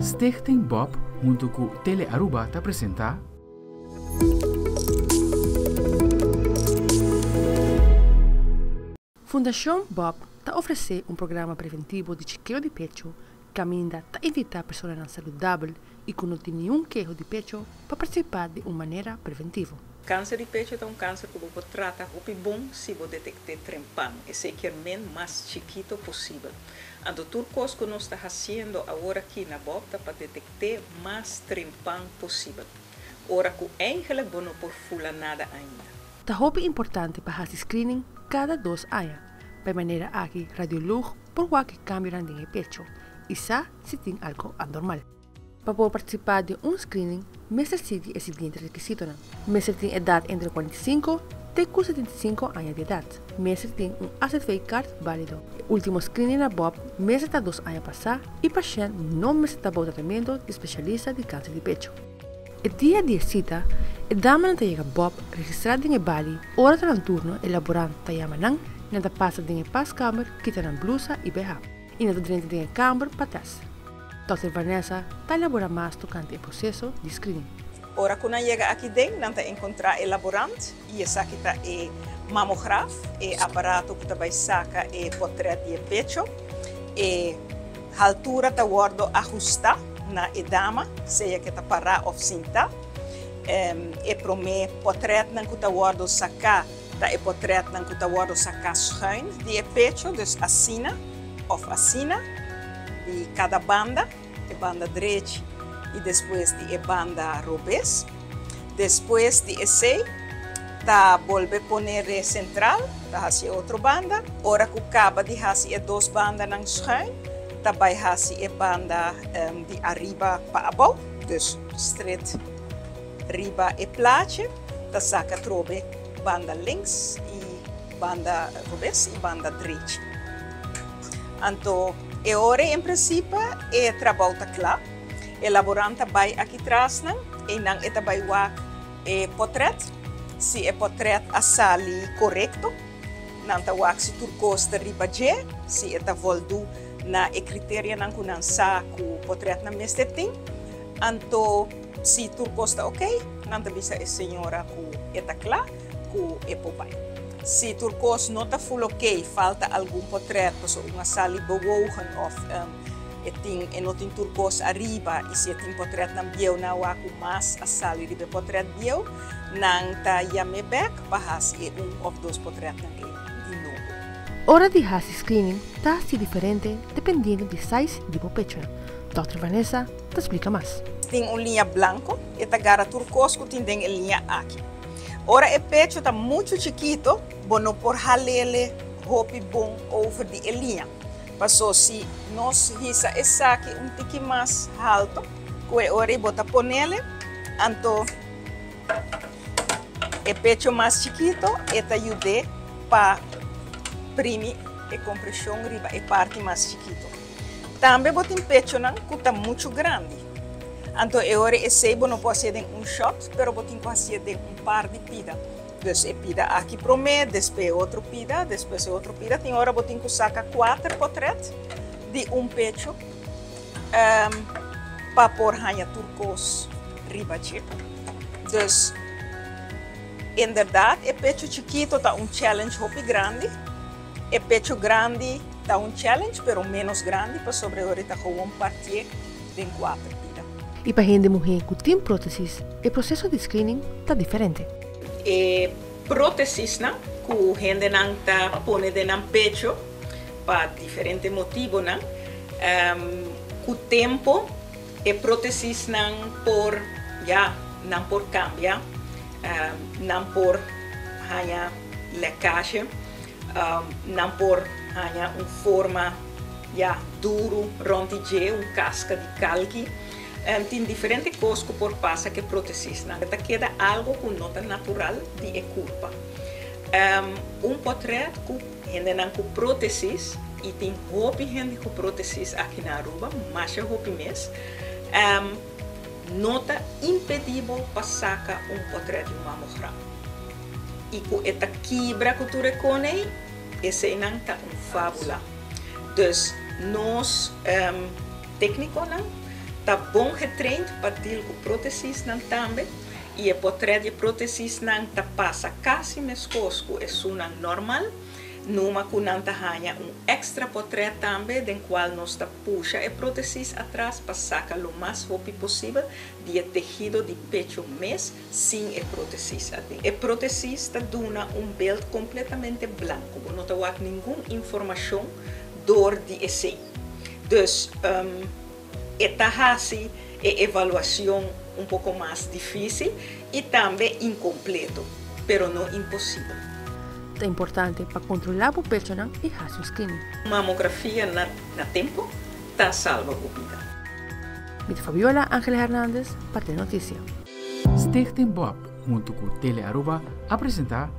Stichting Bob hunto cu Tele Aruba ta presenta. Fundacion Bob ta ofrece un programa preventivo di chekeo di pecho caminda ta invita personanan saludabel y cu no tin niun keho di pecho pa participa di un manera preventivo. Kanser di pecho ta un kanser ku bo por trata hopi bon si bo detekt'é trempan, esei kier men mas chikito posibel. Anto tur kos ku nos ta hasiendo awor aki na Bob ta pa detekt'é mas trempan posibel, ora ku eigenlik bo no por fula nada ainda. Ta hopi importante pa hasi screening kada dos aña, pa e manera aki radioloog por wak e kambionan den e pecho i sa si tin algo anormal. Pa por partisipá den un screening mester sigui e siguiente rekisitonan, Mester tin edat entre 45 te ku 75 aña di edat. Mester tin un AZV-kaart bálido. E último screening na Bob mester ta dos aña pasá i pashènt no mester ta bou tratamentu di spesialista di kanser di pecho. E dia di e sita, e damanan ta yega Bob registrá den e bali, ora ta nan turno e laborant ta yama nan, nan ta pasa den e paskamer kita nan blusa i beha, i nan ta drenta den e kamber pa tèst. Dòkter Vanessa ta elaborá mas tokante e proseso di screening. Ora ku nan yega aki den, nan ta enkontrá e laborant i esaki ta e mamograf, e aparato ku ta bai saka e potrèt di e pecho. E haltura ta wòrdu ahustá na e dama, sea ke ta pará òf sintá. E promé potrètnan ku ta wòrdu saká ta e potrètnan ku ta wòrdu saká schuin di e pecho, dus asina òf asina di kada banda, e banda drechi i despues di e banda robes. Despues di esei ta bolbe pone re sentral, ta hasi e otro banda. Ora ku kaba di hasi e dos bandanan schuin, ta bai hasi e banda di ariba pa abou, dus stret riba e plaatje, ta saka trobe banda links i banda robes i banda drechi. Anto e ora ei en prinsipe e trabou ta kla. E laborant ta bai aki trasnan, einan e ta bai wak e potret. Si e potret a sali korekto, nan ta wak si tur kos ta riba dje, si e ta voldu na e kriterianan ku nan sa ku potretnan mester tin. Anto si tur kos ta oke, nan ta bisa e señora ku e ta kla ku e por bai. Si tur kos no ta ful oke, falta algun potret pasobra un a sali bewogen òf e tin e no tin tur kos ariba i si e tin potretnan bieu nan a wak ku mas a sali riba e potret bieu, nan ta yam'é bèk pa hasi e un òf dos potretnan ei di nobo. Ora di hasi screening ta hasi diferente dependiendo di size di bo pechonan. Dòkter Vanessa ta splika mas. Tin un liña blanco, e ta gara tur cos cu tin den e liña aki. Ora e pecho ta mucho chikito, bo no por halele hopi bon over di e liña. Paso si nos hisa esaki un tiki mas halto cu e ora y bo ta ponele, anto e pecho mas chikito e ta yude pa primi e compresion riba e parti mas chikito. Tambe bo tin pechonan ku ta muchu grandi. Anto e ora esei bo no por hasié den un shòt, pero bo tin ku hasié den un par di pida. Dus e pida aki promé, despues e otro pida, despues e otro pida. Tin ora bo tin ku saka kuater potrèt di un pecho pa por haña tur kos riba dje. Dus inderdat e pecho chikito ta un challenge hopi grandi. E pecho grandi ta un challenge pero menos grandi pasobra e ora ta gewoon partié den kuater pida. I pa hende muhé ku tin prótesis e proseso di screening ta diferente. E prótesisnan ku hendenan ta pone den nan pecho pa diferente motibonan, ku tempo e prótesisnan por ya nan por kambia, nan por haña lekashe. Nan por haña un forma ya duru rònt di dje, un kaska di kalki. Tin diferente kos ku por pasa ku e protesisnan. Ta keda algu ku no ta natural di e kurpa. Un potrèt ku hendenan ku protesis, i tin hopi hende ku protesis aki na Aruba, masha hopi mes, no ta impedí bo pa saka un potrèt di un mamogram. I ku e ta kibra ku tur e kon ei, eseinan ta un fábula. Dus nos téknikonan Ta bon getraind pa deal ku prótesisnan tambe i e portrèt di prótesisnan ta pasa kasi meskos ku esunnan normal, numa ku nan ta haña un èkstra portrèt tambe den kual nos ta pusha e prótesis atras pa saka lo mas hopi posibel di e tehido di pecho mes sin e prótesis aden. E prótesis ta duna un beeld kompletamente blanku, bo no ta wak ningun informashon dor di esei. Dus e ta hasi e evaluashon un poko mas difísil i tambe inkompleto, pero no imposibel. Ta importante pa kontrolá bo pechonan i hasi un screening. Mamografia na na tempu ta salba bo bida. Mi ta Fabiola Angela Hernandez pa Telenoticia. Stichting Bob hunto cu Tele Aruba a presenta.